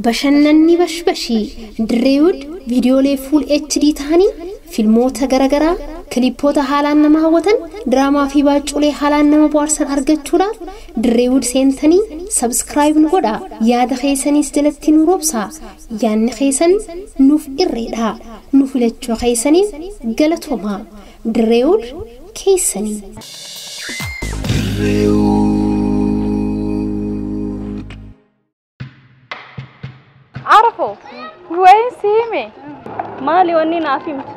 Bashannanni bashbashii Dirreewud viidiyoolee full HD ta'anii filmoota garaagaraa kilipoota haalaan nama hawwatan diraamaa fi baaculee haalaan nama bohaarsan argachuudhaaf Dirreewud seentanii subscribe nu godhaa. Yaada keessanis jalatti nu roobsaa. Yaadni keessan nuuf irreedha. Nu filachuu keessaniif galatoomaa. Dirreewud keessanii. Arafo, wayin si hime? Maali wanni naaf himtu?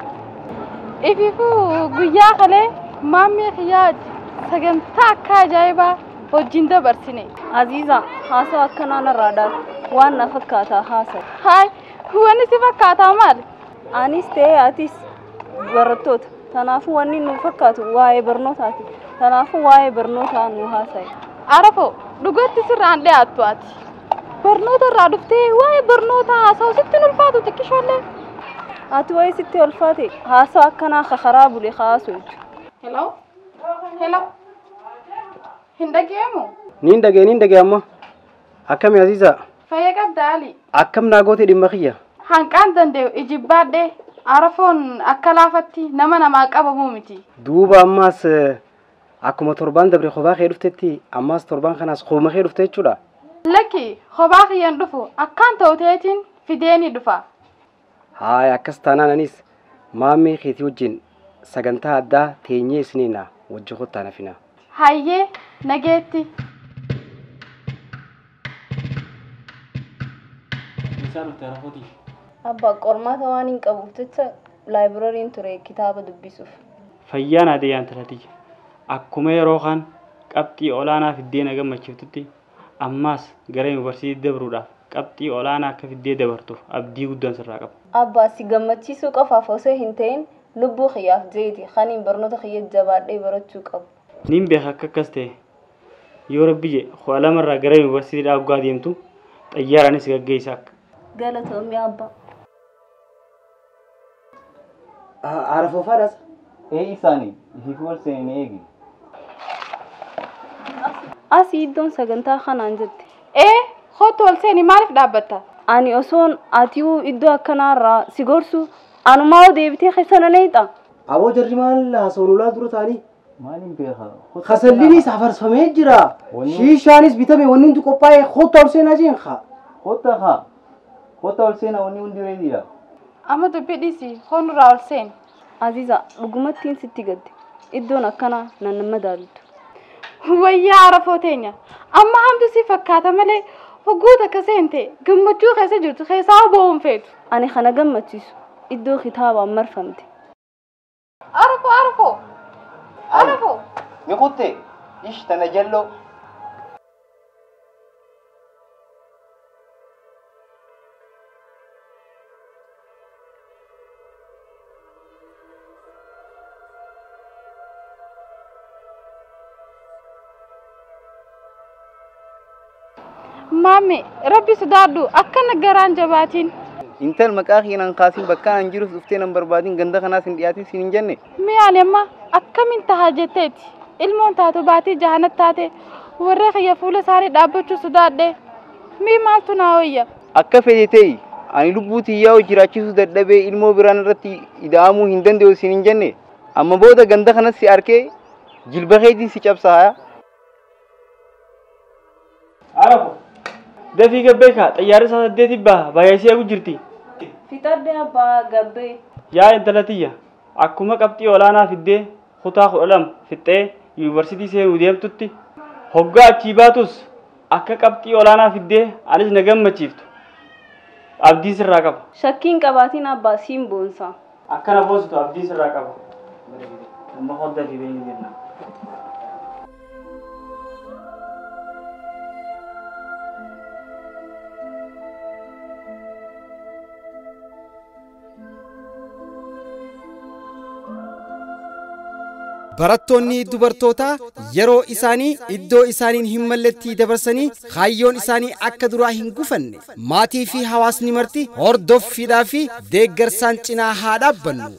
Ififuu guyyaa kalee maammee kiyyaati sagantaa akka ajaa'ibaa wajjin dabarsine. Aziiza, haasawa akkanaa narraa dhaaf waan na fakkaataa haasawa. Haay, wanni si fakkaataa maali? Anis ta'ee atis barattoota. Kanaafuu wanni nu fakkaatu waa'ee barnootaati. Kanaafuu waa'ee barnootaa nu haasa'i. Arafo, dhugatti sirraan dhiyaattu ati. Barnoota irraa dhuftee waa'ee barnootaa haasa'u sitti hin ulfaatu xiqqishoollee. Ati waa'ee sitti ulfaate haasawa akkanaa kakaraa bule haasa'u. Hello? Hello? Hin dhageemu? Niin dhagee niin dhagee amma. Akkami Aziiza? Fayya qabda Ali. Akkam naa goote dhimma kiyya? Hanqaan danda'u ijibbaadhee Arafoon akka laafatti nama namaa qabamuu miti. Duuba ammaas akkuma torbaan dabre kophaa kee dhuftetti ammaas torbaan kanaas kophaa kee dhufte jechuudha. Lakki kophaa kiyyaan dhufu akkaan ta'u ta'eetiin fideeni dhufa. Haaya akkas taanaan anis maammee keetii wajjin sagantaa addaa teenyee isiniina wajji kottaa nafina. Hayyee nageetti. Abbaa qormaata waan hin qabuuf jecha laayibirariin ture kitaaba dubbisuuf. Fayyaan ati yaa intala tiyya. Akkuma yeroo kaan qabxii olaanaa fiddee na gammachiiftutti ammaas gara yuunivarsiitii dabruudhaaf qabxii olaanaa akka fiddee dabartuuf abdii guddaan sirraa qaba. Abbaa si gammachiisuu qofaaf osoo hin ta'in lubbuu kiyyaaf jeeti kaniin barnoota kiyya jabaadhee barachuu qabu. Niin beeka akka akkas ta'e yoo rabbi jedhe 12 gara yuunivarsiitii dhaabgaa deemtu xayyaaraanis gaggeessa akka. Galatoomi abbaa. Arafoo faadhaas? Ee isaanii ifiif ol seenee eegi. Asii iddoon sagantaa kanaan jette. Ee kootu ol seeni maaliif dhaabbatta? Ani osoon atiyu iddoo akkanaarraa si gorsu anumaa deebitee keessa na neexa. Aboo jarri maal haasawwan ulaa dura ta'anii? Maaliin beekaa? Kasalliinis afarsfamee jira. Shiishaanis bitame wanni hundi qophaa'ee kootu ol seenaa jeen haa. Kootta haa. Kootta ol seenaa wanni hundi reediidha. Amma dubbii dhiisi koonurraa ol seeni. Aziiza dhugumattiin sitti gadde iddoon akkanaa nan madaaltu. Wayyaa Arafoo teenya amma hamtu si fakkaata malee hogguuta akka seente gammachuu keessa jirtu keessaa ba'uun feetu. Ani kana gammachiisu iddoo kitaabaan marfamte. Arafoo Arafoo Arafoo. Ni kutte ish tana jalloo. Maame rabbi sodaadhu akkana garaan jabaatiin. Intal maqaa keenan kaasin bakka an jiruuf dhuftee nan barbaadin ganda kanaas hin dhiyaatin siin hin jenne. Mee ani amma akkamiin tahaa jetteeti ilmoon taatu baatii jahanat taate warra kiyya fuula isaanii dhaabbachuu sodaadhe mee maaltu naa wayya. Akka fedhe ta'e ani lubbuu tiyyaa jiraachisuu dadhabee ilmoo biraan irratti ida'amuu hin danda'u siin hin jenne amma booda ganda kanas si arkee jilba keetiin si cabsaa. Arafo. Dafii gabbee kaa xayyaarri isaa 8 baha baay'isee eegu jirti. Fixadhee abbaa gabbee. Yaa intala tiyya akkuma qabxii olaanaa fiddee kutaa 12 fixxee yuunivarsiitii seenuu deemtutti hoggaa achii baatus akka qabxii olaanaa fiddee anis na gammachiiftu abdii sirraa qaba. Shakkiin qabaatiin abbaa siin boonsa. Akkana boonsitu abdii sirraa qaba. Amma hodda fi beeyni jenna. Barattoonni dubartootaa yeroo isaanii iddoo isaaniin hin malletti dabarsanii kaayyoon isaanii akka duraa hin gufanne maatii fi hawaasni marti hordoffiidhaa fi deeggarsaan cinaa haa dhaabbannu.